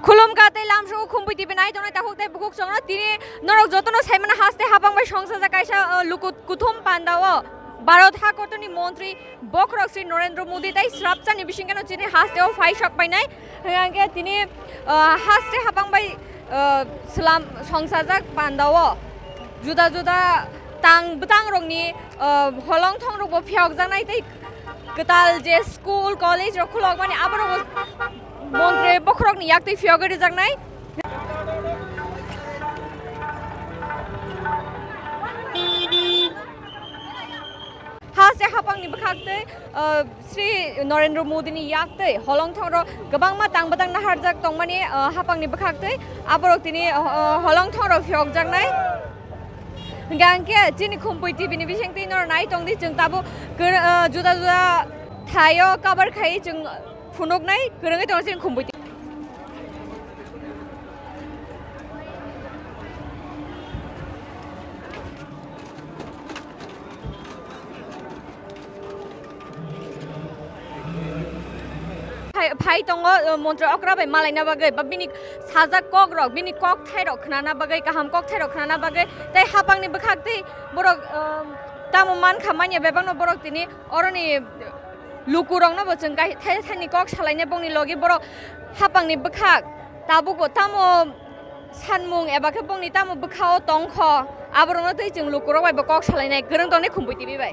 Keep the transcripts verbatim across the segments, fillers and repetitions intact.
Khulumkha tei lamsao Khumpui T V nai tongnai takhuk tei bukhuk chwngno tini norok jotono saimano haste hapang bai songsajak kaisa, uh, luku kuthum pandao Bharat hakotorni montri bokhorok Shri Narendra Modi tei srapchani bisingkeno chini hasteo phai sok painai. Hwnkhe tini, uh, haste hapang bai, uh, swlam songsajak pandao juda juda tang bwtangrokni, uh, holongthongrokbo phiyokjaknai tei kwtal je school, college rok khulokmani aborokbo montri bokhorokni yaktwi phiyogwi rijaknai. Haste hapangni bwkhak tei, uh, Shri Narendra Modi ni yak tei holongthongrok kwbangma tang bwtang naharjak tongmani, uh, hapangni bwkhak tei aborok tini, uh, holongthongrok phiyokjaknai. Hingkhe ang khe chini Khumpui T V ni bising twi norok nai tongdi, chwng tabuk kwr-, uh, juda juda thaio cover khai chwng phunuknai kwrwngwi tongo chini Khumpui T V. Phai, phai tongo, uh, montri okra bai malaina bagwi, ba bini sajak kok rok, bini kok thai rok khnana bagwi, kaham kok thai rok khnana bagwi, tei hapangni bwkhak tei borok, um, tamo mankha manya bebakno borok tini oroni lukurokno bo chwng kai-, thai thani kok salainai bongni logi borok hapangni bwkhak tabukbo tamo sanmung eba khe bongni tamo bwkhao tongkho, aborokno twi chwng lukurok bai bo kok salainai kwrwng tongnai Khumpui T V bai.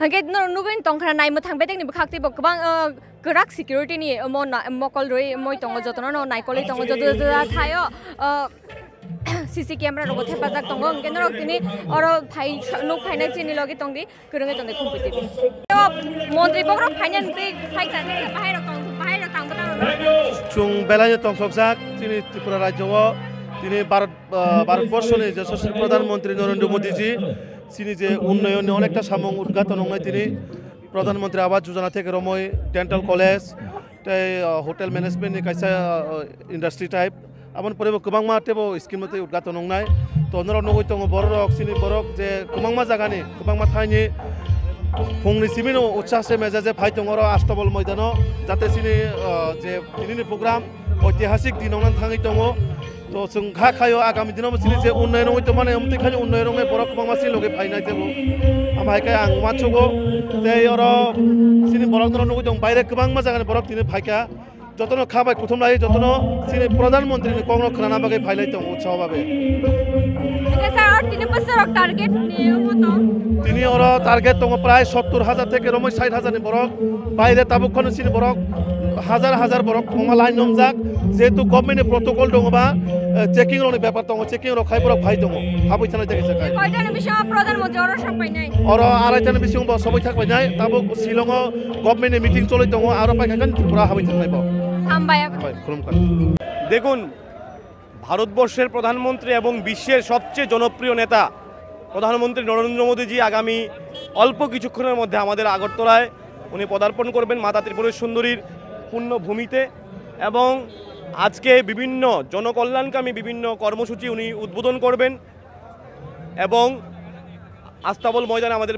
Hwnkhe norok nugwi tongkha nai mwthang bedekni bwkhak tei bo kwbang, uh, kwrak security ni omo na-, mokol rwi moi tongo, jotono no naikolwi tongo, joto joto thaio, uh, C C camera rogo thepajak tongo, hwnkhe norok tini oro phai nuk phainai chini logi tongdi. Kwrwngwi tongdi Khumpui T V. Montri bokhorok phainani tei phaikha tei bahairok tong, bahairok tangbo tangbo. Chwng belaino tongthokjak chini Tripura rajyo o, tini Bharat, ah, Bharat borso ni Yashaswi Pradhan Mantri Narendra Modi ji chini je unnoyon ni onekta samung udghaton wngnai tini Pradhan Mantri Awas Yojana theke romwi dental college, tei, uh, hotel management ni kaisa, uh, industry type. Aboni pore bo kwbangma teibo scheme tei udghaton wngnai. To norok nugwi tongo borok rok, chini borok je kwbangma jagani, kwbangma thaini phungni simi no utsa se meja je phai tongo oro Astabol moidano, jate chini, uh, je tinini program oitihasik din wngna thangwi tongo. To chwng kha khaio agami dino bo chini je unnoyon wngwi tongmani, amtwi khaini unnoyon wngnai borok kwbangma chini loge phainai teibo. Amo hai khe ang uansugo tei oro chini borok norok nugwi tong baire kwbangma jagani borok tini phaikha. Jotono kha bai kuthum lai, jotono chini Pradhan Mantri ni kokno khnana bagwi phailai tongo utsaho babe. Hwnkhe sir, oro tini bwsarok target ni omo to? Tini oro target tongo prai sottor hajar theke romwi sait hajar ni borok. Baire tabuk kheno chini borok hajar hajar borok kwbangma line nwngjak. Jehetu government ni protocol tongo ba, eh, checking rokni bepar tongo, checking rok khai borok phai tongo. Habwi thanai theke se khai. Koitani bisingo Pradhan Mantri oro sok painai? Oro araitani bisingo bo sobwi thak painai. Tabuk Shillong o government ni meeting cholwi tongo, aro paikha khe Tripura habwi thangnai bo. Hambai. Bai, khulumkha. দেখুন, ভারতবর্ষের প্রধানমন্ত্রী এবং বিশ্বের সবচেয়ে জনপ্রিয় নেতা প্রধানমন্ত্রী নরেন্দ্র মোদীজি আগামী অল্প কিছুক্ষণের মধ্যে আমাদের আগরতলায় উনি পদার্পণ করবেন মাতা ত্রিপুরেশ্বরী সুন্দরীর পুণ্যভূমিতে, এবং আজকে বিভিন্ন জনকল্যাণকামী বিভিন্ন কর্মসূচি উনি উদ্বোধন করবেন এবং আস্তাবল ময়দানে আমাদের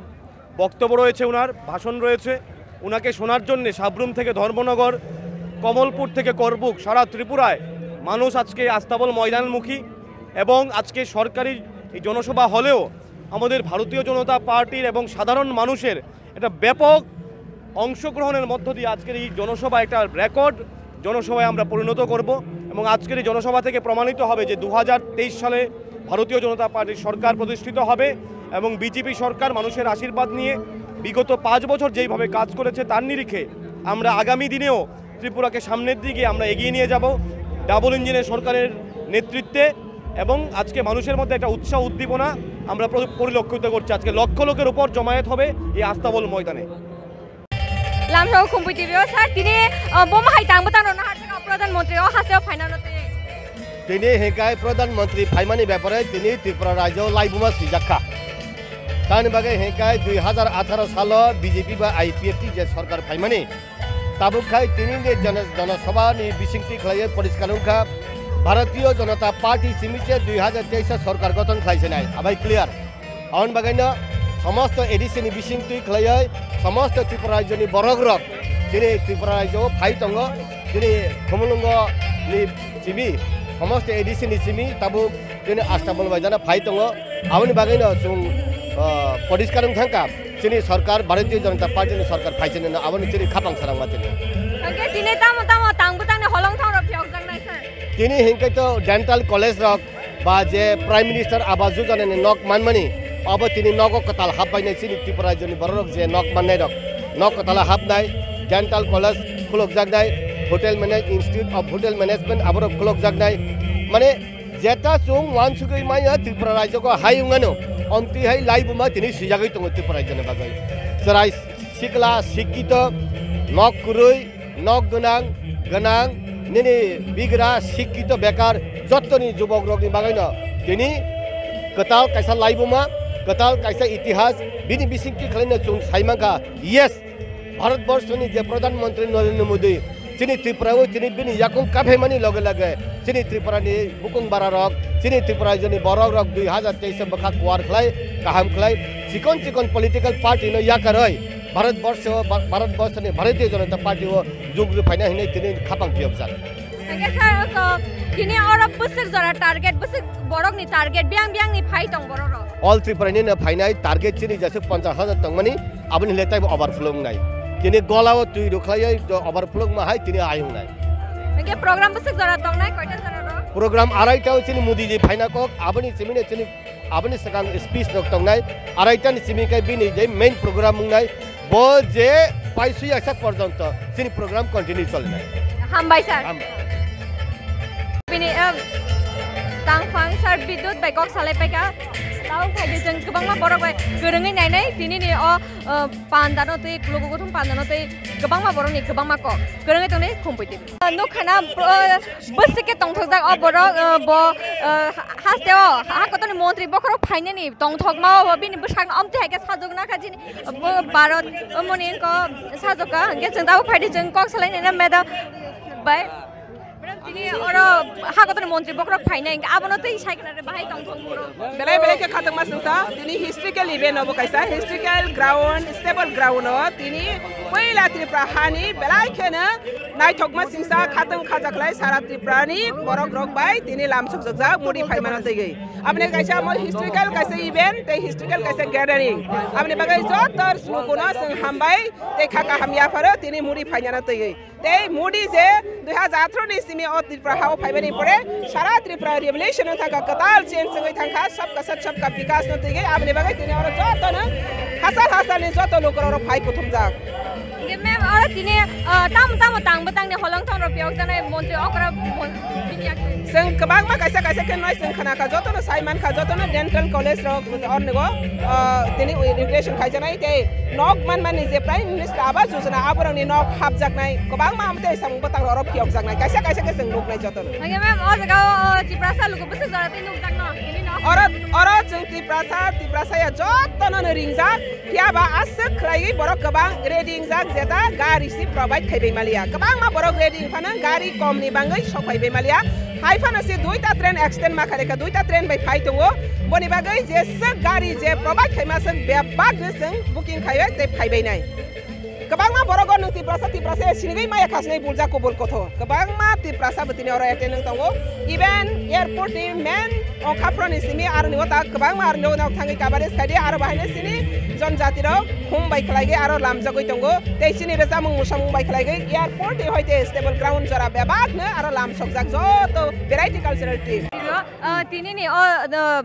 বক্তব্য রয়েছে, ওনার ভাষণ রয়েছে। ওনাকে শোনার জন্যে সাব্রুম থেকে ধর্মনগর, কমলপুর থেকে করবুক, সারা ত্রিপুরায় মানুষ আজকে আস্তাবল ময়দানমুখী এবং আজকে সরকারি এই জনসভা হলেও আমাদের ভারতীয় জনতা পার্টির এবং সাধারণ মানুষের একটা ব্যাপক অংশগ্রহণের মধ্য দিয়ে আজকের এই জনসভা একটা রেকর্ড জনসভায় আমরা পরিণত করব। এবং আজকের এই জনসভা থেকে প্রমাণিত হবে যে দু হাজার তেইশ সালে ভারতীয় জনতা পার্টির সরকার প্রতিষ্ঠিত হবে এবং বিজেপি সরকার মানুষের আশীর্বাদ নিয়ে বিগত পাঁচ বছর যেইভাবে কাজ করেছে, তার নিরিখে আমরা আগামী দিনেও ত্রিপুরাকে সামনের দিকে আমরা এগিয়ে নিয়ে যাব ডাবল ইঞ্জিনের সরকারের নেতৃত্বে। এবং আজকে মানুষের মধ্যে একটা উৎসাহ উদ্দীপনা আমরা প্র-, পরিলক্ষিত করছি। আজকে লক্ষ লোকের উপর জমায়েত হবে এই আস্তাবল ময়দানে। Lamsao Khumpui T V o sir, tini, uh, bomo hai tangbo tangno naharjak Pradhan Mantri o hasteo phainano tei. Tini hinkhe Pradhan Mantri phaimani bepare tini Tripura rajyo laibuma swijak kha. Tamni bagwi hwnkhe dui hazar atharo salo B J P ba I P F T je sorkar phaimani, tabuk khai tini ni jana-, Jana Sabha ni bisingtwi khlaiwi poriskar wngkha, Bharatiya Janata Party simi se dui hazar teis o sorkar gothon khlai sinai, abai clear. Aboni bagwino somosto A D C ni bisingtwi khlaiwi somosto Tripura rajyoni borokrok, chini Tripura rajyo phai tongo, chini Khumulwngo ni simi, somosto A D C ni simi tabuk chini Astabal bai jana phai tongo. Aboni bagwino chwng, ah, poriskar wng thangkha, chini sorkar, Bharatiya Janata Party ni sorkar phai sinino, aboni chini khapang sarangma chini. Hwnkhe tini tamo tamo tang bwtangni holong thongrok phiyokjaknai sir? Tini hwnkhe to dental college rok ba je Prime Minister Awas Yojana ni nok manmani, abo tini nogo kwtal hapbainai chini Tripura rajyoni bororok je nok mannairok, nok kwtal hapnai, dental college khulukjaknai, hotel manage-, Institute of Hotel Management aborok khulukjaknai. Mane jeta chwng uansugwi manya Tripura rajyoko hai wngmano, omtwi hai laibuma tini swijagwi tongo Tripura rajyoni bagwi. Chwrai sikla, sikkito, nok kwrwi, nok gwnang, gwnang, nini bigra, sikkito, bekar, jottoni jubokrokni bagwino tini kwtal kaisa laibuma, kwtal kaisa itihas, bini bisingtwi khwlaino chwng sai mankha, yes, Bharatborshoni je Pradhan Mantri Narendra Modi, chini Tripura o tini bini yakung kaphaimani loge loge, chini Tripura ni bukung bara rok, chini Tripura rajyoni borok rok dui hazar teis o bwkha kuar khlai, kaham khlai, chikon chikon political party no yakarwi, Bharatborsho, Bha-, Bharatborsho ni Bharatiya Janata Party o jug rwphaina hinwi tini khapang phiyokjak. Hwnkhe sir, oko tini oro bwswk jora target, bwswk borok ni target, biyang biyang ni phai tong borok rok? All Tripura ni no phainai target chini jesuk ponchash hajar tongmani, aboni le taibo overflow wngnai. Tini gola o twi rwkhlaiwi overflow wngma hai tini ayung nai. Hwnkhe program bwswk jora tongnai, koita jora rok? Program arai ta o chini Modi ji phaina kok, aboni chimino chini Aboni swkang speech rok tongnai, araitani simi khe bini je main program wngnai, bo je paisui asa porjonto chini program continue cholinai. Hambai sir. Hambai. Bini, um, tangphang sir Bidut bai kok salai paikha. Tao phaidi chwng kwbangma borok bai kwrwngwi nainai tini ni o, uh, pandano tei klugo kuthum pandano tei kwbangma borokni kwbangma kok kwrwngwi tongnai Khumpui T V. Uh, nukha na, uh, Bwswk khe tongthokjak o borok, uh, bo, uh, ha-, haste o ha kotorni montri bokhorok phainani tongthokma o bini bwsakno omtwi hai khe sajwk nakha chini, uh, bo Bharat, uh, moni wngkha sajwk kha, hwnkhe chwng tabuk phaidi chwng kok salainai na madam bai. Madam, tini oro ha kotorni montri bokhorok phainai, hwnkhe abono twi sai khna re bahai tongthok borok. Belai belai khe khatungma swngsa, tini historical event obo kaisa, historical ground, stable ground o tini puila Tripura hani belai kheno naithokma singsa khatwng khajakhlai sara Tripura ni borok rok bai tini lam sokjak Modi phaimano twi. Aboni kaisa mo historical kaisa event tei historical kaisa gathering. Aboni bagwi joto lukuno chwng hambai tei kha kaham yapharo tini Modi phainano twi. Tei Modi je dui hazar atharo ni simi o Tripura hao phaimani pore sara Tripura revolution wng thangkha, kwtal change wngwi thangkha, sabka sat sabka bikas no twi. Aboni bagwi tini oro joto no hasal hasal ni joto lukurok phai kuthumjak. Hingke ma'am, oro tini, ah, tamo tamo tang bwtangni holong thong rok piyok janai montri okra mon-, bini yakni. Chwng kwbangma kaisa kaisa khe noi chwng khna kha, jotono sai man kha, jotono dental college rok ornigo, ah, tini inauguration khai janai tei nok man mani je Prime Minister Awas Yojana aborokni nok hapjaknai kwbangma amtwi samung bwtang rok piyok jaknai kaisa kaisa khe chwng nuknai jotono. Hingke ma'am, o jaga o, o, Tiprasa luku bwswk jora tei nukjakno, tini no? Oro, oro chwng Tiprasa, Tiprasa ya jotono no ringjak. Phiya ba aswk khlaiwi borok kwbang ready wngjak, jeta gari si provide khai bai maliya. Kwbangma borok ready wng phano gari kom ni bangwi sok phai bai maliya. Hai phano se duita train accident ma kha lekha, duita train bai phai tongo. Boni bagwi je swk gari je provide khaima swk bebak no chwng booking khaiwi tei phai bai nai. Kwbangma borok o nwng Tiprasa, Tiprasa ya sinigwi maya kha sinai buljak kubul kotho. Kwbangma Tiprasa bo tini oro attend wng tongo. Even airport ni main o khapro ni simi aroni o ta kwbangma aroni o nok thangwi coverage khai di, aro bahai no sini jon jati rok khum bai khlai gwi aro lamjagwi tongo. Tei chini rwchapmung mwsamung bai khlai gwi airport ni hoite stable ground jora bebak no aro lam sokjak joto variety cultural team. Tini, ah, tini ni o, ah,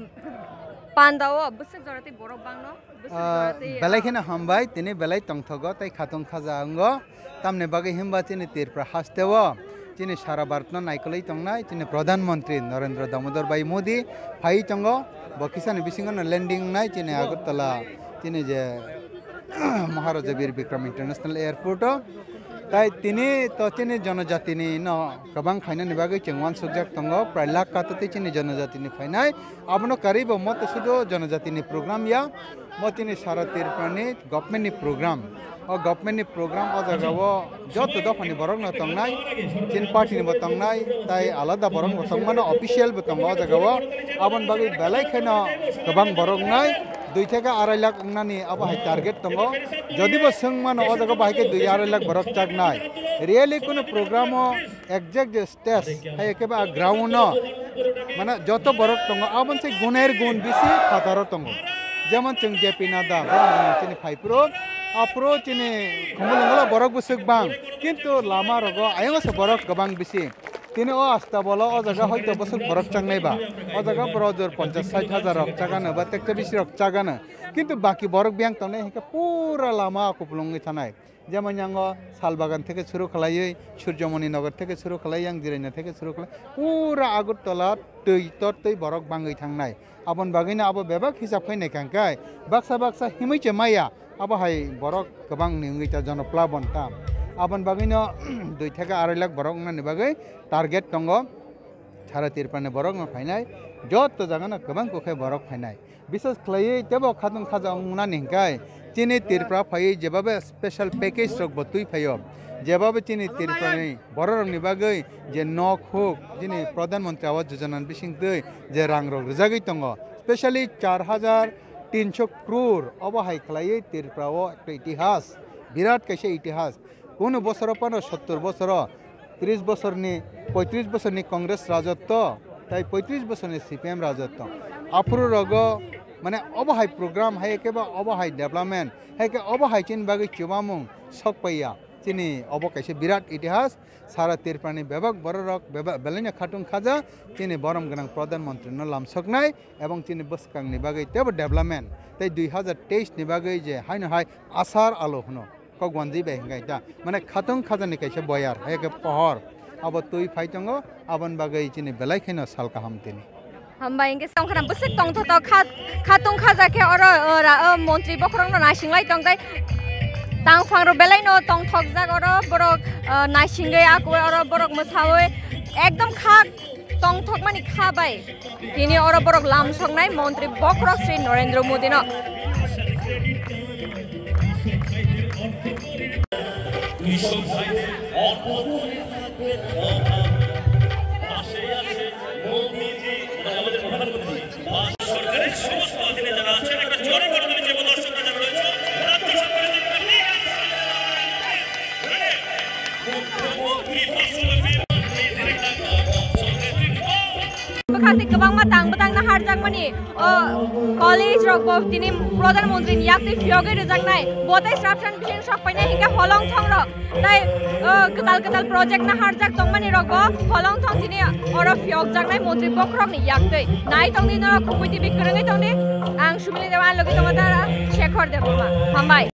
panda o bwswk jora tei borok bang no? Ah, belai kheno hambai, tini belai tongthogo tei khatung khaja wngo. Tamni bagwi himba chini Tripura hasteo chini sara Bharatno naikolwi tongnai chini Pradhan Mantri Narendra Damodar Bhai Modi phaiwi tongo. Bo kisani bisingono landing wngnai chini Agartala chini je Maharaja Bir Bikram International Airport o. Tai tini to chini jonojatini no kwbang phainani bagwi chwng uansukjak tongo, prai lakh kato tei chini jonojatini phainai. Abono karwi bo moto sudo jonojatini program ya, mo chini sara Tripurani government ni program. O government ni program o jaga o joto dophani borok no tongnai, chini party ni bo tongnai, tai alada borok bo tongmano, official bo tongo o jaga o. Aboni bagwi belai kheno kwbang borok wngnai, dui theke arai lakh wngnani abo hai target tongo. Jodi bo swng mano o jaga o bahai khe dui arai lakh borok chaknai. Really kunu program o exact je stage hai khe ba ground o, mane joto borok tongo, aboni se guner gun bisi phataro tongo. Jemon chwng J P Nadda, borok chini phai phuru, aphuru chini Khumulwng ulo borok bwswk bang, kintu lama rogo ayang se borok kwbang bisi. Tini o asta bolo o jaga hoito bwswk borok chaknai ba, o jaga borok jor ponchas sait hajar rok chagano ba tekte bisi rok chagano, kintu baki borok biyang tongnai hinkhe pura lama kupulungwi thanai. Jemon yango Salbagan theke suru khlaiwi, Surjomoni Nagar theke suru khlai, yang Jirania theke suru khlai, pura Agartala twi tor twi borok bangwi thangnai. Aboni bagwino abo bebak hisab khai naikha hwnkhe baksa baksa himwi se maya, abo hai borok kwbangni wngwi ta jonoplabon ta. Aboni bagwino dui theke arai lakh borok wngnani bagwi target tongo. Sara Tripurani borokno phainai, joto jagano kwbang kok khe borok phainai. Bishes khlaiwi teibo khatungkhaja wngnani hwnkhe chini Tripura phaiwi jebabe special package rok bo twi phaio, jebabe chini Tripurani bororokni bagwi je nok huk, chini Pradhan Mantri Awas Yojana ni bisingtwi je rang rok rwjagwi tongo, specially char hajar tinso crore, obo hai khlaiwi Tripura o ekta itihas, birat kaisa itihas. Kunu bosoro phano sottor bosoro, tris bosorni, poitris bosorni Congress rajotto, tai poitris bosorni C P M rajotto. Aphuru rogo, mane, obo hai program, hai khe ba obo hai development, hai khe obo hai chini bagwi chubamung sok paiya. Chini obo kaisa birat itihas, sara Tripurani bebak bororok, bebak belaino khatung khaja, chini borom gwnang Pradhan Mantri no lamsoknai, ebong chini bwskangni bagwi teibo development, tei dui hajar teis ni bagwi je haino hai asar alo hwno. Kok wanjwi bai hwnkhe ta, mane, khatung khajani kaisa boyar, hai khe pohor, abo twi phai tongo, aboni bagwi chini belai kheno sal kaham tini. Hambai hwnkhe tongkhana bwswk tongthoto kha-, khatung khaja khe oro, o, ra-, o, montri bokhorokno naising lai tong tai. Tangphang rok belai no tongthokjak oro borok, o, naisingwi akoi oro borok mwsawi ekdom kha tongthokmani kha bai. Tini oro borok lamsoknai montri bokhorok Shri Narendra Modi no. Bwkhak tei kwbangma tang bwtang naharjakmani, o, college rok bo tini Pradhan Mantri ni yak twi phiyogwi rwjaknai, bo tei srapsan bising sok painai hinkhe holong thong rok tei, o, kwtal kwtal project naharjak tongmani rok bo holong thong tini oro phiyokjaknai montri bokhorok ni yak twi. Nai tongdi norok Khumui T V kwrwngwi tongdi, ang Sumili Debbarma, logi tongo Dara Shekhar Debbarma. Hambai.